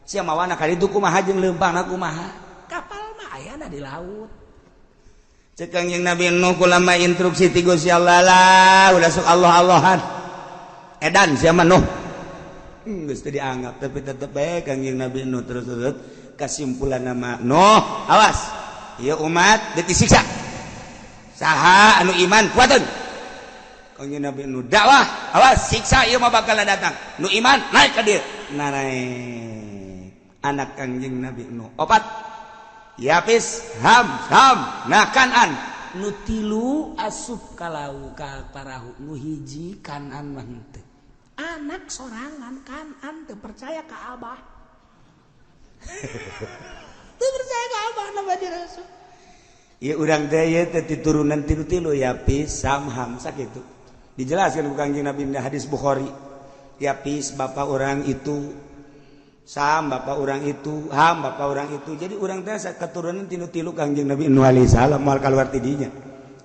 Sia mawana ka ditu kumaha, jeung leumpangna kumaha? Kapal mah ayana di laut. Cek Kangjeng Nabi Nuh, kulama instruksi ti Gusti Allah lah, udah sok Allah Allahan, edan sia mah Nuh. Geus teu dianggap, tapi tetep bae Kangjeng Nabi Nuh terus terus. Kesimpulan nama Nuh, awas ya umat, disiksa, saha anu iman kuatun. Kangjeng Nabi Nuh dakwah, awas siksa ieu mah bakal datang, nu iman naik ka dieu. Nah, naik anak Kangjeng Nabi Nuh opat, Yapis, Ham, Sam, nah Kanan. Nu tilu asup kalau ka parahu, nu hiji Kanan mah henteu. Anak sorangan Kanan teu percaya ka abah, teu percaya ka abah nama Rasul. Ya urang teh ieu teh turunan tilu-tilu, Yapis, Sam, Ham, sakitu. Dijelaskan ku Kangjeng Nabi di hadis Bukhari. Yapis bapak orang itu, Sam bapak orang itu, Ham bapak orang itu. Jadi urang teh keturunan tilu-tilu Kangjeng Nabi Nuh alaihi salam, moal keluar tidinya.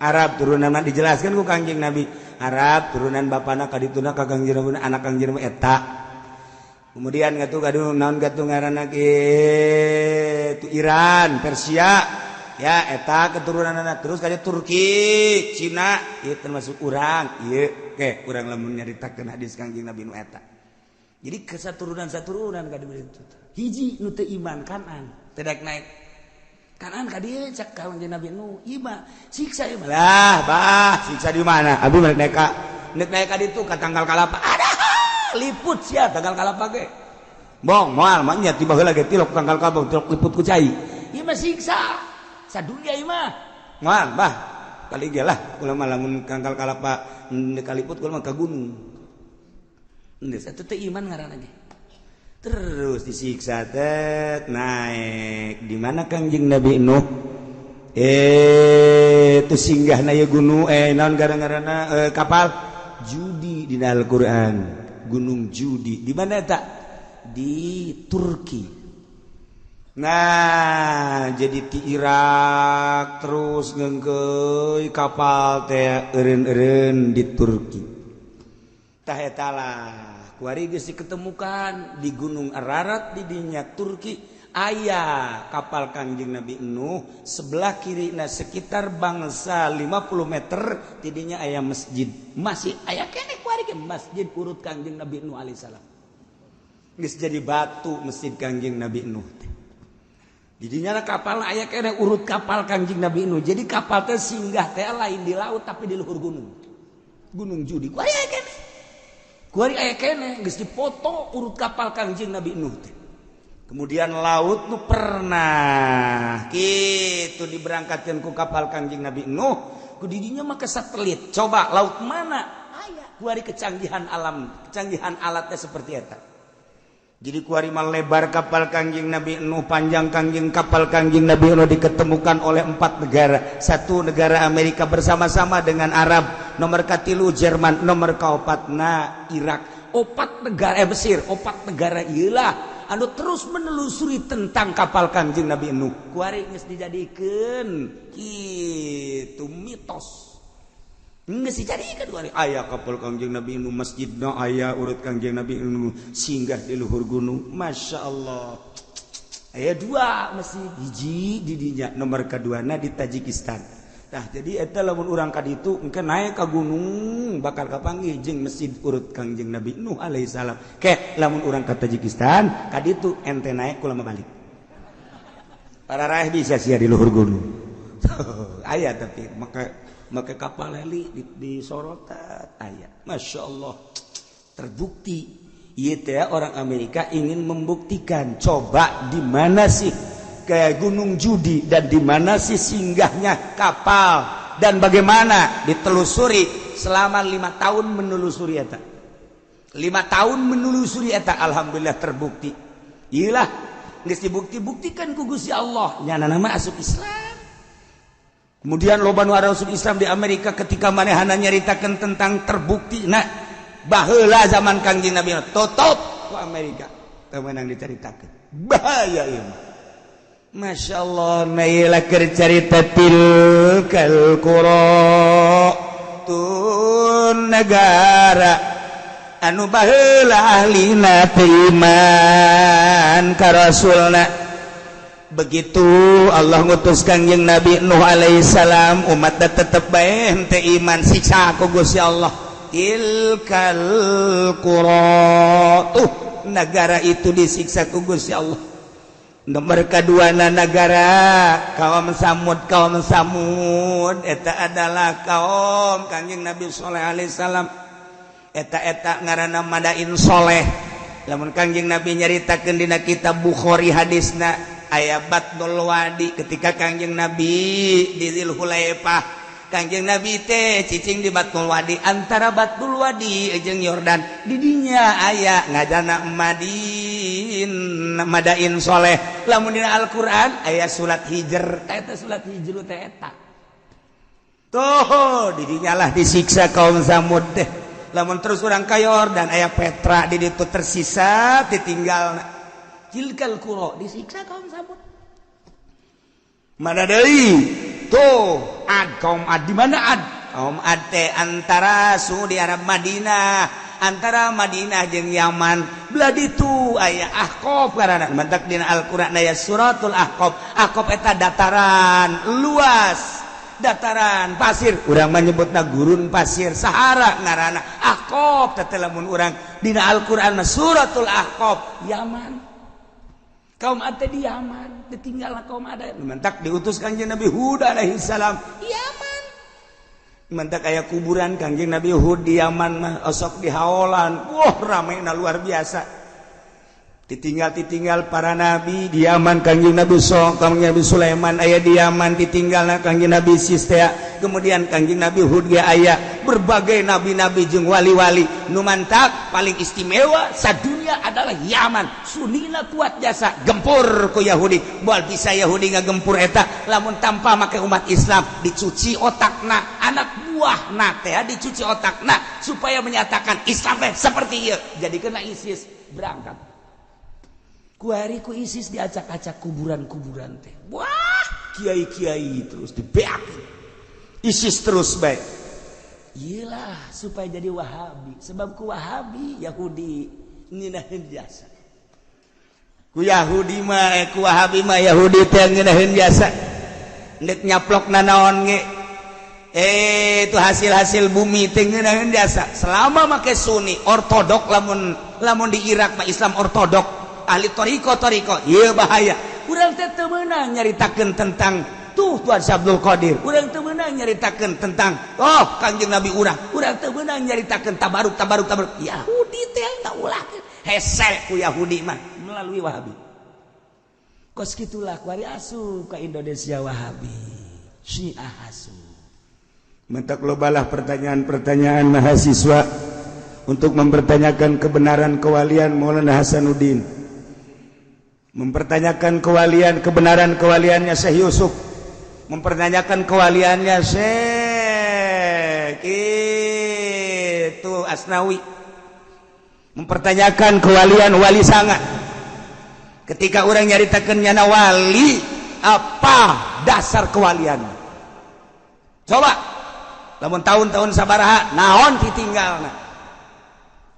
Arab turunan dijelaskan ku Kangjeng Nabi. Arab turunan bapana kadituna ka Kangjeng Nabi, anak Kangjeng Nabi eta. Kemudian ngatu kadu naon gatu ngaranna kitu Iran, Persia, ya eta keturunan anak terus kayak Turki, Cina, ieu termasuk urang, ieu ke urang lamun nyaritakeun hadis Kangjeng Nabi nu eta. Jadi kesaturunan saturunan ka itu. Hiji nu teu iman Kanan, teu daek naik. Kanan ka dieu, cek Kangjeng Nabi Nu, ieu siksa ieu. Lah, bah, siksa di mana? Abi mah naik ka naik ka ditu ka tangkal kalapa. Ada liput sia tangkal kalapa ge. Bong, moal mah nya tiba heula ge tilok tangkal kalapa, tilok liput ku cai. Ieu mah siksa. Sadunia ieu mah. Moal, bah. Kali ge lah, kula mah lamun tangkal kalapa kaliput kula mah ka gunung. Geus atuh teh iman ngaranna ge. Terus disiksa teh naik. Di mana Kangjeng Nabi Nuh? Itu singgah na gunung, naon gara-garana, kapal Judi di Al-Qur'an. Gunung Judi. Di mana tak? Di Turki. Nah, jadi di Irak terus ngengkeuy kapal teh eureun-eureun di Turki. Tah eta lah, kuari geus diketemukan di Gunung Ararat di dinya Turki aya kapal Kangjeng Nabi Nuh, sebelah kiri nah sekitar bangsa 50 meter tidinya aya masjid, masih aya keneh kuari ge masjid urut Kangjeng Nabi Nuh alaihissalam. Geus jadi batu masjid Kangjeng Nabi Nuh teh. Didinya kapal aya keneh urut kapal Kangjeng Nabi Nuh. Jadi kapal teh singgah teh lain di laut, tapi di luhur gunung. Gunung Judi kuari aya keneh. Kuari aya keneh geus dipoto urut kapal Kangjeng Nabi Nuh teh. Kemudian laut nu pernah kitu diberangkatkan ku kapal Kangjeng Nabi Nuh, ku didinya mah ke satelit. Coba laut mana? Aya kuari kecanggihan alam, kecanggihan alatnya seperti eta. Jadi kuari mah lebar kapal Kangjeng Nabi Nuh, panjang Kangjeng kapal Kangjeng Nabi Nuh, diketemukan oleh empat negara. Satu negara Amerika bersama-sama dengan Arab, nomor katilu Jerman, nomor kaopatna Irak. Opat negara, eh, Mesir, opat negara iyalah anu terus menelusuri tentang kapal Kangjeng Nabi Nuh. Kuari geus dijadikeun kitu mitos. Geus dijadikeun kuari aya kapal Kangjeng Nabi Nuh, masjidna aya urut Kangjeng Nabi Nuh singgah di luhur gunung. Masya Allah. Aya dua masjid, hiji di dinya, nomor keduana di Tajikistan. Nah, jadi eta lamun urang ka ditu engke naik ka gunung bakal kapanggih jeung masjid urut Kangjeng Nabi Nuh alaihi salam. Ke lamun urang ka Tajikistan ka ditu ente naik kula balik. Para raih bisa sia di luhur gunung. Aya, tapi maka kapal heli di sorotan aya. Masya Allah, terbukti. Ieu teh orang Amerika ingin membuktikan, coba di mana sih kayak Gunung Judi dan di mana sih singgahnya kapal dan bagaimana ditelusuri selama 5 tahun menelusuri eta, 5 tahun menelusuri eta. Alhamdulillah terbukti. Iyalah, geus dibukti-buktikan ku Gusti Allah, nyana nama asup Islam. Kemudian loba nu asup Islam di Amerika ketika manehana nyaritakeun tentang terbukti. Nah, baheula zaman Kangjeng Nabi tutup ku Amerika, teu meunang dicaritakeun, bahaya ieu mah. Masya Allah, naila cerita tilkal qura, tun negara anu baheula ahlina teu iman ka rasulna. Begitu Allah ngutus Kangjeng Nabi Nuh alaihissalam, umat tetep bae henteu iman, siksa ku Gusti Allah. Tilkal qura, tuh negara itu disiksa ku Gusti Allah. Nomor kedua negara kaum Samud. Kaum Samud eta adalah kaum Kangjeng Nabi Soleh alaihissalam. Eta-eta ngaranna Madain Soleh. Lamun Kangjeng Nabi nyaritakeun dina kitab Bukhari, hadisna aya Batnul Wadi. Ketika Kangjeng Nabi di Dzulhulaifah, Kangjeng Nabi teh cicing di Batnul Wadi, antara Batnul Wadi jeung Yordan. Didinya aya ngajana Madin, Madain Soleh. Lamun dina Al-Qur'an aya surat Hijr, eta surat Hijr teh eta tuh. Didinya lah disiksa kaum Samud teh. Lamun terus urang ka Yordan aya Petra, di ditu tersisa ditinggal. Tilkal qura disiksa kaum Samud. Mana deui tuh? Ad, kaum Ad. Di mana Ad? Kaum Ad teh antara Saudi Arab, Madinah, antara Madinah jeung Yaman belah ditu aya Ahqaf karana mantak dina Al-Qur'an aya suratul Ahqaf. Ahqaf eta dataran luas, dataran pasir, urang menyebutna gurun pasir Sahara ngaranna Ahqaf teh. Lamun urang dina Al-Qur'an suratul Ahqaf, Yaman. Kaum Ad di Yaman ditinggal. Kaum Ad mantak diutus Kangjeng Nabi Hud alaihi salam Yaman. Mantak aya kuburan Kangjeng Nabi Hud di Yaman mah, osok di haolan. Wah, rame na luar biasa. Ditinggal ditinggal para nabi di Yaman. Kangjeng Nabi So, Kangjeng Nabi Sulaiman aya di Yaman, ditinggal Kangjeng Nabi Sistea, kemudian Kangjeng Nabi Hud ge aya, berbagai nabi-nabi jeung wali-wali. Nu mantak paling istimewa sadunia adalah Yaman. Sunina kuat jasa gempur ku Yahudi. Moal bisa Yahudi ngagempur eta lamun tanpa make umat Islam dicuci otakna, anak buah teh dicuci otakna supaya menyatakan Islam teh seperti ieu. Jadi kena ISIS berangkat. Kuari ku ISIS diacak-acak kuburan-kuburan teh. Wah, kiai-kiai terus dibeak ISIS terus baik. Iyalah, supaya jadi Wahabi. Sebab ku Wahabi Yahudi ngeunaheun jasa. Ku Yahudi mah, eh, ku Wahabi mah Yahudi teh ngeunaheun jasa. Ndek nyaplok nanaon ge, eh, itu hasil-hasil bumi teh ngeunaheun jasa. Selama make Sunni ortodok, lamun lamun di Irak mah Islam ortodok, ahli toriko toriko, iya bahaya. Urang teh teu meunang nyaritakeun tentang tuh Tuan Abdul Qadir, urang teu meunang nyaritakeun tentang oh Kangjeng Nabi urang, urang teu meunang nyaritakeun tabaruk tabaruk tabaruk. Yahudi teh ngaulahkeun, hese ku Yahudi mah melalui Wahabi. Kos kitulah kuari asup ka Indonesia Wahabi, Syiah asup. Mentak lobalah pertanyaan-pertanyaan mahasiswa. Untuk mempertanyakan kebenaran kewalian Maulana Hasanuddin, mempertanyakan kewalian, kebenaran kewaliannya Syekh Yusuf, mempertanyakan kewaliannya Syekh itu Asnawi, mempertanyakan kewalian Wali Sanga. Ketika orang nyaritakeun nyana wali, apa dasar kewalian? Coba lamun tahun-tahun sabaraha, naon ditinggalna?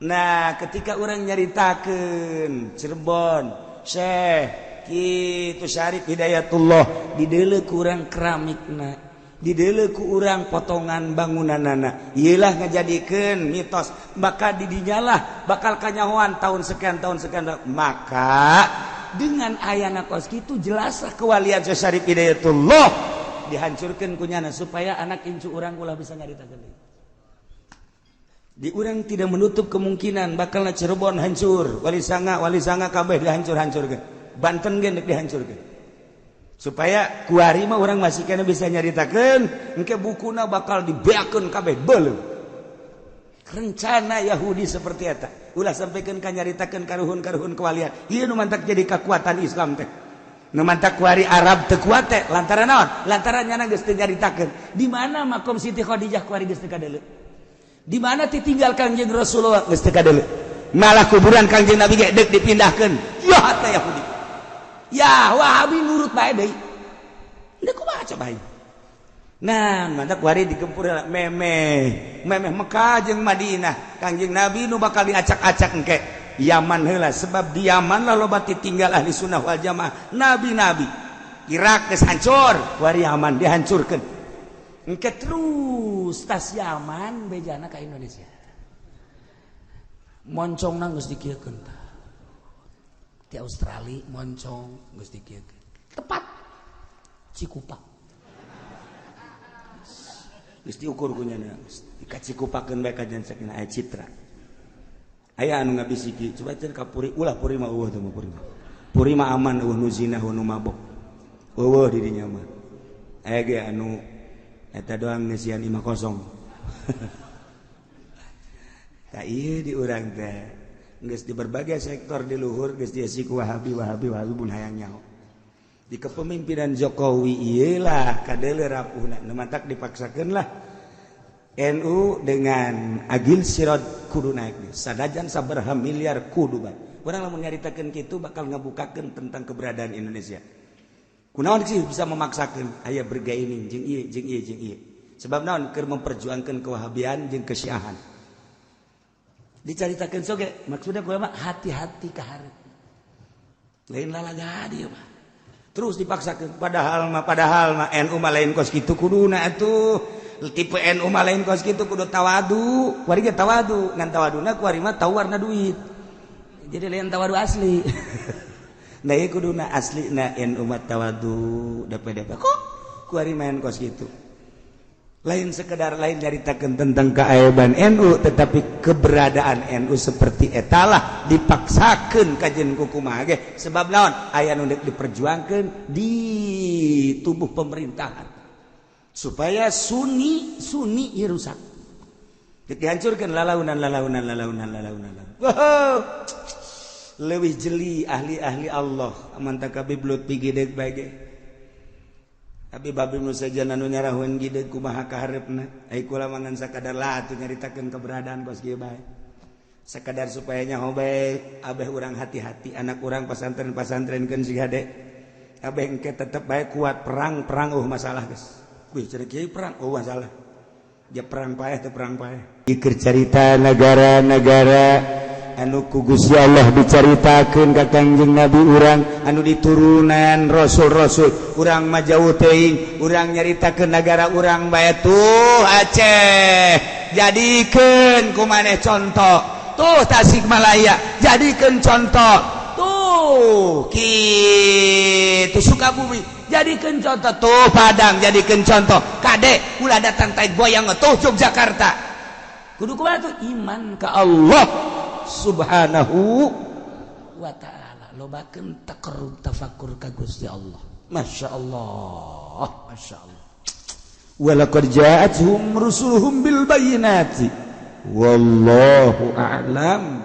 Nah, ketika orang nyaritakeun Cirebon, Syekh kitu Syarif Hidayatullah, dideuleu ku urang keramikna, dideuleu ku urang potongan bangunanana, ieulah ngajadikeun mitos. Maka didinyalah bakal kanyahoan tahun sekian, tahun sekian. Maka dengan ayana kos kitu, jelaslah kewalian Syekh Syarif Hidayatullah dihancurkan kunyana supaya anak incu urang ulah bisa nyaritakeun deui. Di urang tidak menutup kemungkinan bakal Cirebon hancur, Wali Sanga, Wali Sanga kabeh dihancur-hancurkan, Banten ge deuk dihancurkan, supaya kuari mah urang masih kena bisa nyaritakeun. Engke bukuna bakal dibeakeun kabeh, beuleum rencana Yahudi seperti eta. Ulah sampaikan ka nyaritakeun karuhun-karuhun kewalian. Ieu nu mantak jadi kekuatan Islam teh, nu mantak kuari Arab teu kuat teh lantaran naon? Lantaran nyana geus teu nyaritakeun di mana makom Siti Khadijah. Kuari geus teu kadeuleu di mana ditinggal Kangjeng Rasulullah, geus teu kadeuleu. Malah kuburan Kangjeng Nabi ge deuk dipindahkeun. Ya teh Yahudi, ya Wahabi nurut bae deui. Deuk kumaha coba? Nah, mantak kuari digempur memeh memeh Mekah jeung Madinah. Kangjeng Nabi nu bakal diacak-acak engke Yaman heula, sebab di Yaman lah loba tinggal ahli sunnah wal jamaah, nabi-nabi. Irak geus hancur, kuari Yaman dihancurkeun. Engke terus tas Yaman bejana ka Indonesia, moncongna geus dikieukeun tah. Di Australia moncong geus dikieukeun, tepat Cikupa geus diukur kunyana, dikacikupakeun bae kajian sakinah. Aya citra, aya anu ngabisiki, coba cenah ka Puri, ulah Puri mah, eueuh teh mah. Puri mah, Puri mah aman, eueuh nu zina, eueuh nu mabok, eueuh di dinya mah. Aya ge anu eta doang, ngeusian imah kosong. Tak, ieu di urang teh geus di berbagai sektor di luhur geus diisi ku Wahabi, Wahabi, Wahabi. Mun hayang nyaho di kepemimpinan Jokowi iyalah kadeuleu rapuhna. Nu mantak dipaksakeun lah NU dengan Agil Siroj kudu naik nih. Sanajan sabaraha miliar kudu bae. Urang lamun nyaritakeun kitu bakal ngabukakeun tentang keberadaan Indonesia. Kunaon sih bisa memaksakeun aya bergaining jeung ieu, jeung ieu, jeung ieu? Sebab naon? Keur memperjuangkan kewahabian jeung kesyiahan. Dicaritakeun soge maksudnya kumaha? Hati-hati ka hareup. Lain lalaga dia mah. Terus dipaksakeun, padahal mah NU mah lain kos kitu kuduna atuh. Tipe NU mah lain kos kitu, kudu tawadu. Kuari ge tawadu, ngan tawaduna kuari mah tau warna duit. Jadi lain tawadu asli. Nah, ieu kuduna asli na NU mah tawadu DPDP. Kok kuari main kos kitu? Lain sekedar lain nyaritakeun tentang keaiban NU, tetapi keberadaan NU seperti etalah dipaksakeun kajen ku kumaha ge. Sebab naon? Aya nu diperjuangkeun di tubuh pemerintahan supaya Sunni Sunni ieu rusak, dihancurkan lalaunan, lalaunan, lalaunan, lalaunan. Wow, leuwih jeli ahli-ahli Allah mantak Habib Lutfi gideg bae ge. Habib Habib nu sejen anu nyarahun gideg kumaha kahareupna. Ai kula mah ngan sakadar lah atuh nyaritakeun keberadaan kos kieu bae, sakadar supaya nyaho bae. Abeh urang hati-hati, anak urang pasantren-pasantrenkeun si hade. Abeh engke tetep bae kuat perang, perang oh masalah geus. Wih, cenah kiai perang oh masalah. Ya perang paeh teh, perang paeh. Iker carita negara-negara anu ku Gusti Allah dicaritakeun ka Kangjeng Nabi urang, anu diturunan rasul-rasul urang mah jauh teuing. Urang nyaritakeun nagara urang bae. Tuh Aceh, jadikeun ku maneh contoh. Tuh Tasikmalaya, jadikeun contoh. Tuh kitu Sukabumi, jadikan contoh. Tuh Padang, jadikan contoh. Kade ulah datang tai goyang. Tuh Yogyakarta, kudu kumaha tuh? Iman ka Allah Subhanahu wa Ta'ala, lobakeun taqarrub, tafakur ka Gusti Allah. Masya Allah, Masya Allah. Walaqad ja'atuhum rusuluhum bil bayyinati. Wallahu a'lam.